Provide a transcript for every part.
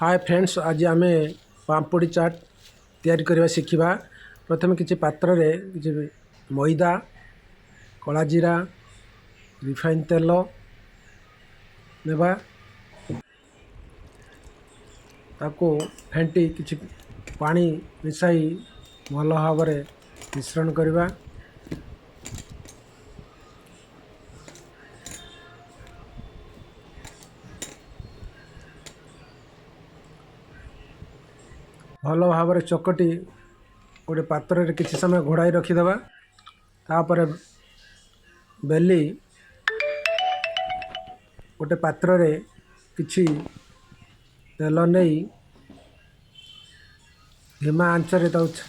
ହାଏ friends, ଆଜି ଆମେ ପାମ୍ପୁଡ଼ି ଚାଟ୍ ତିଆରି କରିବା ଶିଖିବା। ପ୍ରଥମେ କିଛି ପାତ୍ରରେ କିଛି ମଇଦା, କଳା ଜିରା, ରିଫାଇନ୍ ତେଲ ନେବା। ତାକୁ ଫେଣ୍ଟି କିଛି ପାଣି ମିଶାଇ ଭଲ ଭାବରେ ମିଶ୍ରଣ କରିବା। ଭଲ ଭାବରେ ଚକଟି ଗୋଟେ ପାତ୍ରରେ କିଛି ସମୟ ଘୋଡ଼ାଇ ରଖିଦେବା। ତାପରେ ବେଲି ଗୋଟେ ପାତ୍ରରେ କିଛି ତେଲ ନେଇ ଧିମା ଆଞ୍ଚରେ ତାକୁ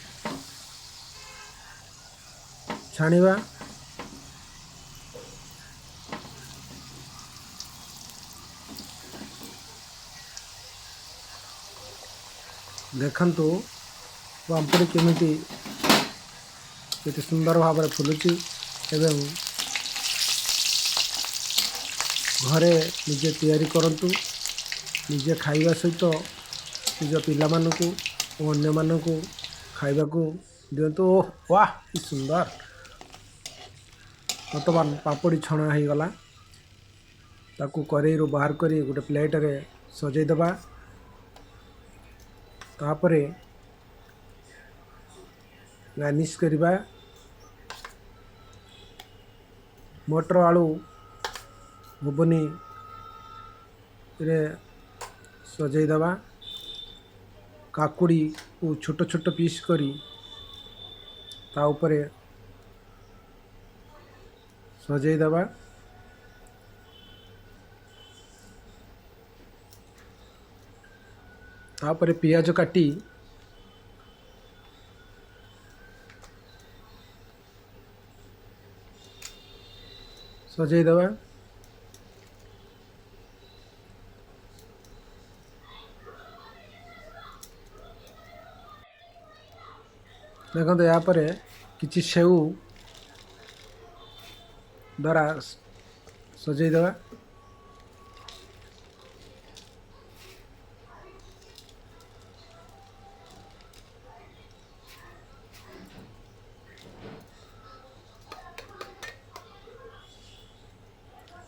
ଛାଣିବା। ଦେଖନ୍ତୁ ପାମ୍ପୁଡ଼ି କେମିତି କେତେ ସୁନ୍ଦର ଭାବରେ ଫୁଲୁଛି ଏବଂ ଘରେ ନିଜେ ତିଆରି କରନ୍ତୁ। ନିଜେ ଖାଇବା ସହିତ ନିଜ ପିଲାମାନଙ୍କୁ ଓ ଅନ୍ୟମାନଙ୍କୁ ଖାଇବାକୁ ଦିଅନ୍ତୁ। ଓହ ୱାହ, କି ସୁନ୍ଦର! ବର୍ତ୍ତମାନ ପାମ୍ପୁଡ଼ି ଛଣା ହେଇଗଲା। ତାକୁ କରେଇରୁ ବାହାର କରି ଗୋଟେ ପ୍ଲେଟରେ ସଜେଇ ଦେବା। ତାପରେ ଗାର୍ନିସ୍ କରିବା। ମଟର ଆଳୁ ଘୁଗୁନିରେ ସଜେଇ ଦେବା। କାକୁଡ଼ିକୁ ଛୋଟ ଛୋଟ ପିସ୍ କରି ତା ଉପରେ ସଜେଇ ଦେବା। ତାପରେ ପିଆଜ କାଟି ସଜେଇ ଦେବା। ଦେଖନ୍ତୁ, ଏହାପରେ କିଛି ସେଉ ଦ୍ୱାରା ସଜେଇ ଦେବା।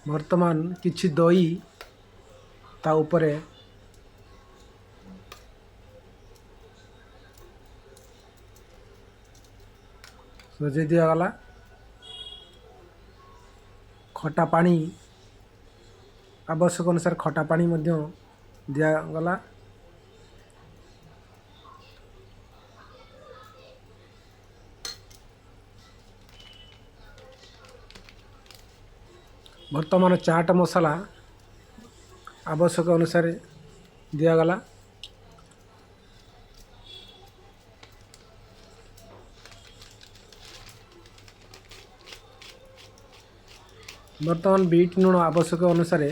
ବର୍ତ୍ତମାନ କିଛି ଦହି ତା ଉପରେ ସଜେଇ ଦିଆଗଲା। ଖଟା ପାଣି ଆବଶ୍ୟକ ଅନୁସାରେ ଖଟା ପାଣି ମଧ୍ୟ ଦିଆଗଲା। ବର୍ତ୍ତମାନ ଚାଟ ମସଲା ଆବଶ୍ୟକ ଅନୁସାରେ ଦିଆଗଲା। ବର୍ତ୍ତମାନ ବିଟ୍ ଲୁଣ ଆବଶ୍ୟକ ଅନୁସାରେ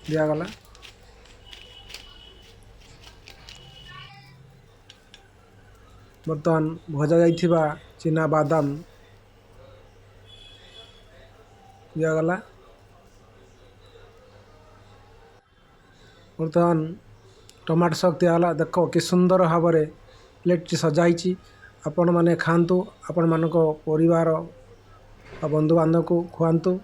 ଦିଆଗଲା। ବର୍ତ୍ତମାନ ଭଜା ଯାଇଥିବା ଚିନା ବାଦାମ ଦିଆଗଲା। ବର୍ତ୍ତମାନ ଟମାଟୋ ସସ୍ ଦିଆଗଲା। ଦେଖ, କି ସୁନ୍ଦର ଭାବରେ ପ୍ଲେଟ୍ଟି ସଜା ହେଇଛି। ଆପଣମାନେ ଖାଆନ୍ତୁ, ଆପଣମାନଙ୍କ ପରିବାର ବା ବନ୍ଧୁବାନ୍ଧବକୁ ଖୁଆନ୍ତୁ।